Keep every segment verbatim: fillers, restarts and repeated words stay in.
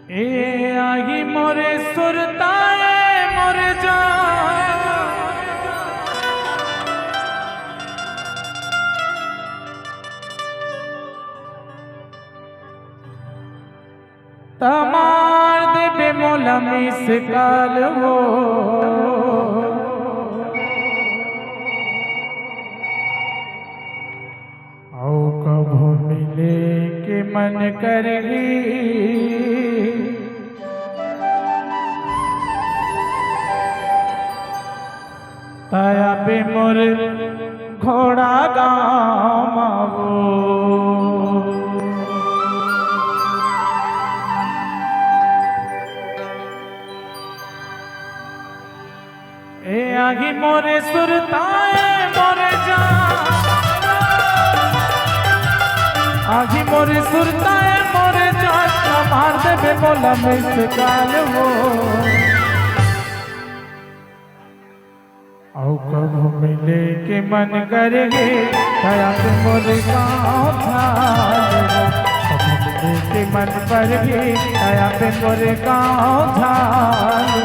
ए आही मोरे सुरता ए मोरे जान, त मार देबे मोला मिस कॉल हो। अउ कभू मिले के मन करही, त आबे मोर घोड़ा गाँव म वो। ए आही मोरे सुरता ए मोरे जान, आही मोरे सुरता ए मोरे जान, मार देबे मोला मिस कॉल हो। अउ कभू मिले के मन करही, त आबे मोरे गाँव झाल हो। कभू मिले के मन करही, त आबे मोरे गाँव झाल हो।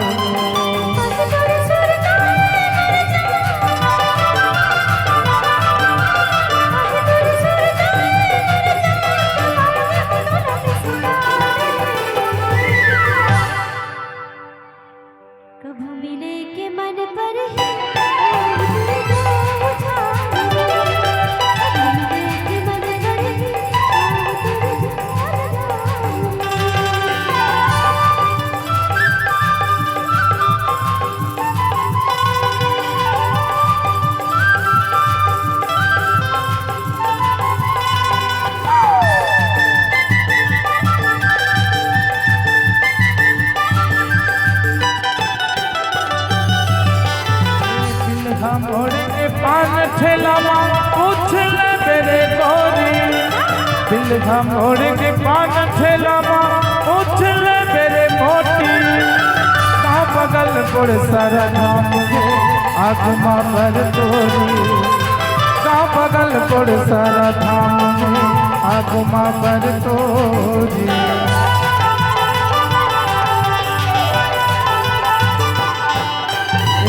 कभू मिले के मन करही, बिलहा मोड़ के पान ठेला मा पूछ लेबे रे गोरी। बिलहा मोड़ के पान ठेला मा पूछ लेबे रे मोटी। गाँव बगल गोड़सरा धाम हे आगू मा बर तोरी। गाँव बगल गोड़सरा धाम हे आगू मा बर तोरी।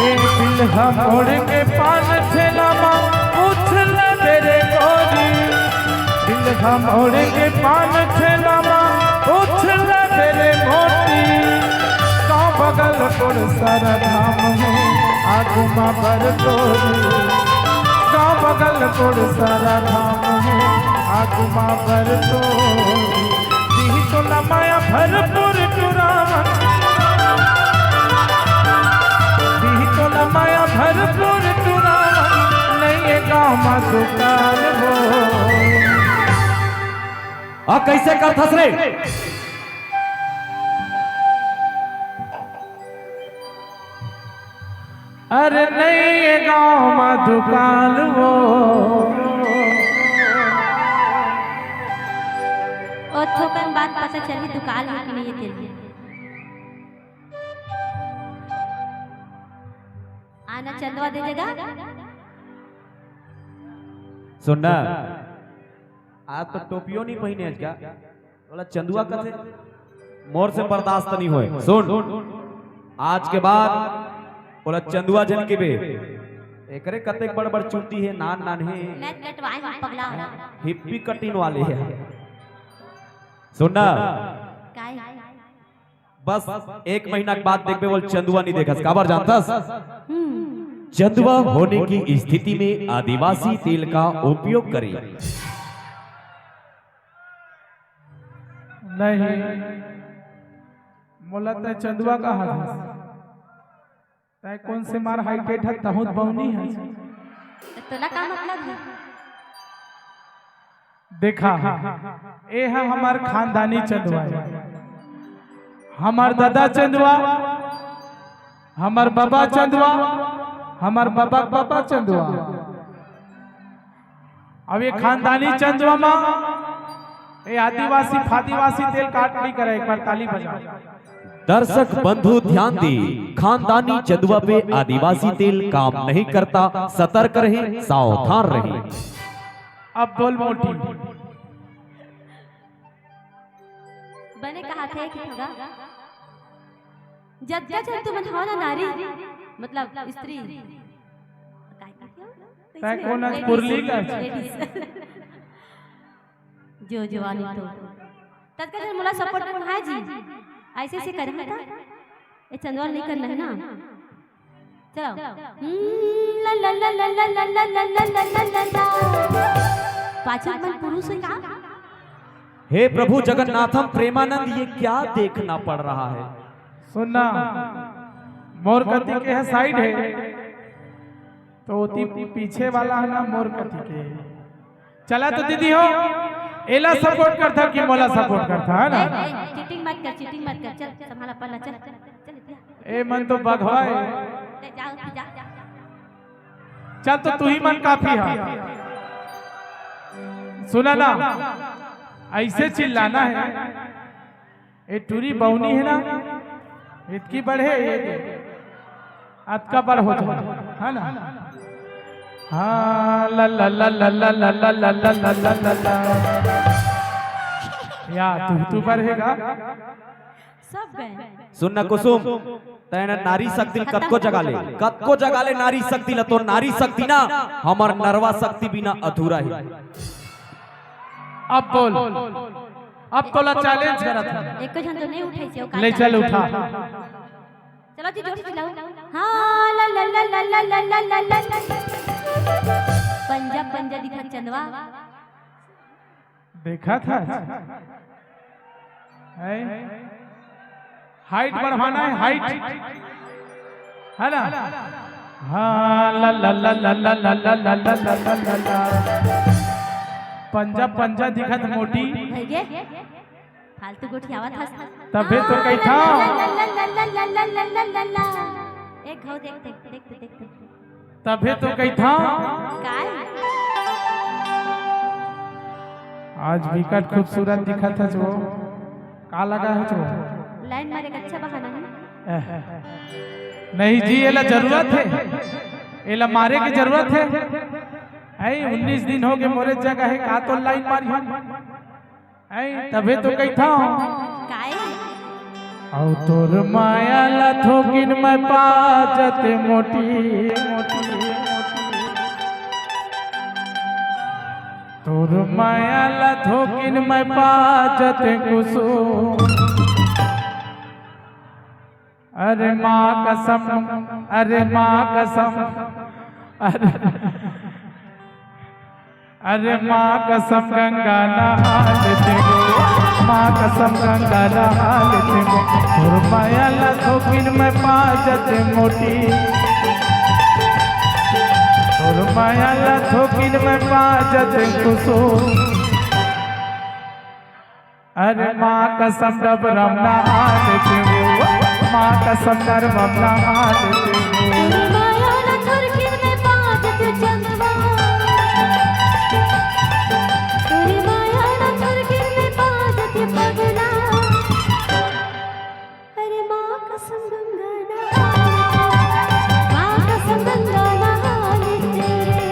ए बिलहा मोड़ के पान ठेला मा पूछ लेबे रे गोरी। बिलहा मोड़ के पान ठेला मा पूछ लेबे रे मोटी। गाँव बगल गोड़सरा धाम हे आगू मा बर तोरी। गाँव बगल गोड़सरा धाम हे आगू मा बर तोरी। दिही तोला माया भरपूर टुरावन, दिही तोला माया भरपूर टुरावन, नइये गाँव मा दुकाल हो। आ, कइसे करथस रे? अरे नइये गाँव मा दुकाल वो। ओ थोकन बाद पता चलही दुकाल हे कि नइये तेला। आना चंदवा दे जगह। सुन ना, आज तो टोपियो नइ पहिने हस का। ओला चंदुआ कथे, मोर से बर्दाश्त नइ होय। सुन, आज के बाद ओला चंदुआ झन कहिबे। एकरे कतेक बड़ बड़ चुंदी हे, नान नान हे। मैं कटवाए हूँ पगला। हिप्पी कटिंग वाले हे। सुन ना। काय? बस एक महीना के बाद देखबे, बोल चंदुआ नइ देखस। काबर जानथस? हम्म। चंदुआ होने की स्थिति में आदिवासी तेल का उपयोग करें। नहीं, मोला तैं चंदुआ कहा हस। तैं कोन से मार हाइटेट हस, तहूँ त बौनी हस। त तोला का मतलब हे? देखा, ए ह हमर खानदानी चंदुआ हे। हमर ददा चंदुआ, हमर बबा चंदुआ, हमर बबा के बबा चंदुआ। अब ए खानदानी चंदुआ मा ए आदिवासी फादिवासी तेल काट नइ करे, एक बार ताली बजा। दर्शक बंधु ध्यान दे, खानदानी चंदुआ पे आदिवासी तेल काम नहीं करता, सतर्क रहें, सावधान रहें। अब बोल मोटी। बने कहा थे कि थोड़ा जतका झन तुमन हव ना नारी, मतलब स्त्री। काय कहिथे? तै कोन अस, पुरली का? Ladies। जो जवानी तो। ततका झन मोला support करना है जी। ऐसे ऐसे करना था। ये चंदवा नहीं करना है ना। चलो। हम्म, ला, ला, ला। पाछू मन पुरुष है का? हे प्रभु जगन्नाथम प्रेमानंद, ये क्या देखना पड़ रहा है? सुनना, मोर कति के है side है, तो ओती पीछे वाला है ना, मोर कति के। चला तो दीदी हो, एला support करथा कि मोला support करथा, है ना? ए, ए, cheating मत कर, cheating मत कर। चल, संभाल अपन ला, चल, चल, चल, चल। ए मन तो बघवा है। ले, जा, जा, जा। चल तो तू ही मन काफी है। सुना ना, ऐसे चिल्लाना है। ए टूरी बउनी है ना, इतकी बड़ है, ये दे। अतका बड़ हो जाए, है ना? हाँ, ला, ला, ला, ला। या, तू, तू बड़ है गा? सब गए। सुन ना कुसुम, तैं ना नारी शक्ति ल कतको जगा ले, कतको जगा ले नारी शक्ति ल, तो नारी शक्ति ना हमर नरवा शक्ति बिना अधूरा है। अब बोल, अब तोला challenge करत हन। एको झन तो नहीं उठाइस हे, का ले चल challenge उठा। करत हन? चलो जी, जोर से चिल्लाओ। हाँ, ला, ला, ला। पंजा, पंजा दिखा चंदवा। देखा था? है? Height बढ़वाना है, height। है ना? हाँ, ला, ला, ला। पंजा, पंजा दिखत मोटी। भैया, फालतू गोठियावत हस। तभे तो कहिथा। ला, ला, ला। एक घाव देख, देख, देख, देख, देख। तभे तो कहिथा। काय? आज विकट खूबसूरत दिखत हस वो। का लगा हस वो? Line मारे के अच्छा बहाना है। एह। नहीं जी, एला जरूरत है। एला मारे के जरूरत है। ऐ, उन्नीस दिन हो गए मोरे जगह है, का तो line मारी हम? ऐ, तभे तो कहिथा। काय? अउ तोर माया ला थोकिन मैं पाजत मोटी, मोटी, मोटी। तोर माया ला थोकिन मैं पाजत कुसुम। अरे माँ कसम, अरे माँ कसम, अरे, अरे माँ कसम गंगा नहा लेते हो, माँ कसम गंगा नहा लेते हो। तोर माया ला थोकिन मैं पाजत मोटी, तोर माया ला थोकिन मैं पाजत कुसुम। अरे माँ कसम डबरम नहा लेते हो, माँ कसम डबरम नहा लेते हो। तोर माया ला थोरकिन मैं पाजत चंदवा, तोर माया ला थोरकिन मैं पाजत पगला। अरे माँ कसम गंगा नहा, माँ कसम गंगा नहा लेते रे।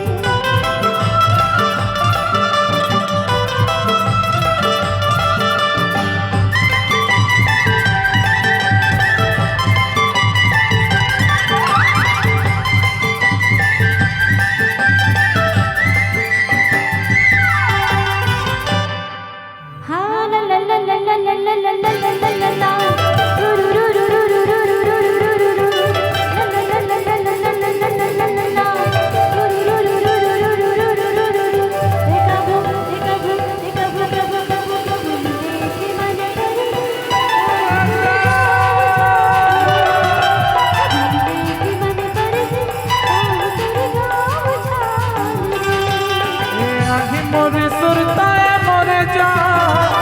ए आही मोरे सुरता ए मोरे जान,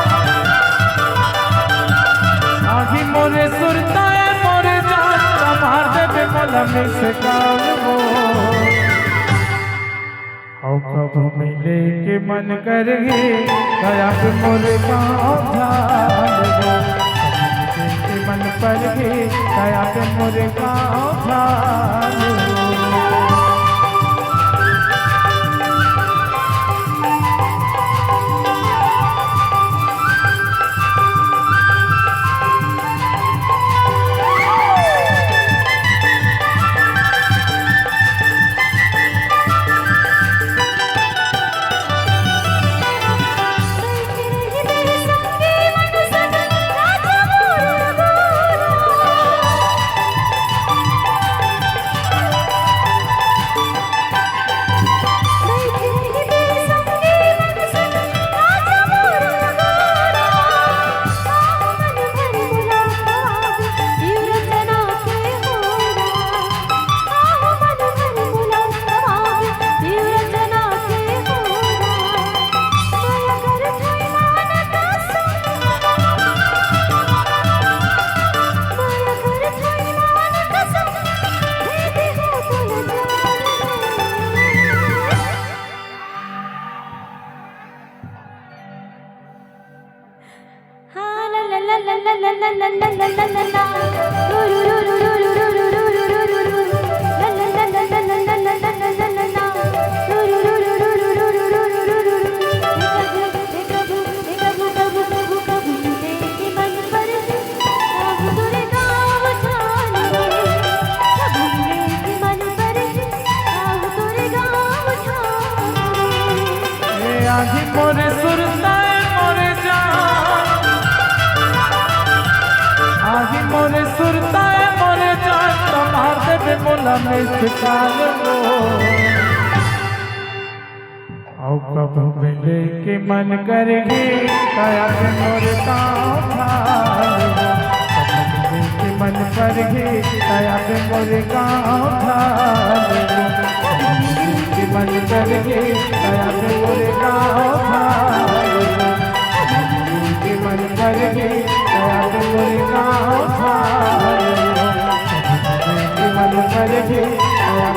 आही मोरे सुरता ए मोरे जान, त मार देबे मोला miss call वो। अउ कभू मिले के मन करही, दया पे मोरे गाँव धान वो। कभू मिले के मन करही, दया पे मोरे गाँव धान वो। ए आही मोरे सुरता ए मोरे जान, आही मोरे सुरता ए मोरे जान, त मार देबे मोला miss call वो। अउ कभू मिले के मन करही, त आबे मोरे गाँव धार वो। कभू मिले के मन करही, त आबे मोरे गाँव धार वो। कभू मिले के मन करही, त आबे मोरे गाँव धार वो। कभू मिले के मन करही, त आबे मोरे गाँव धार वो। कभू मिले के मन करही, त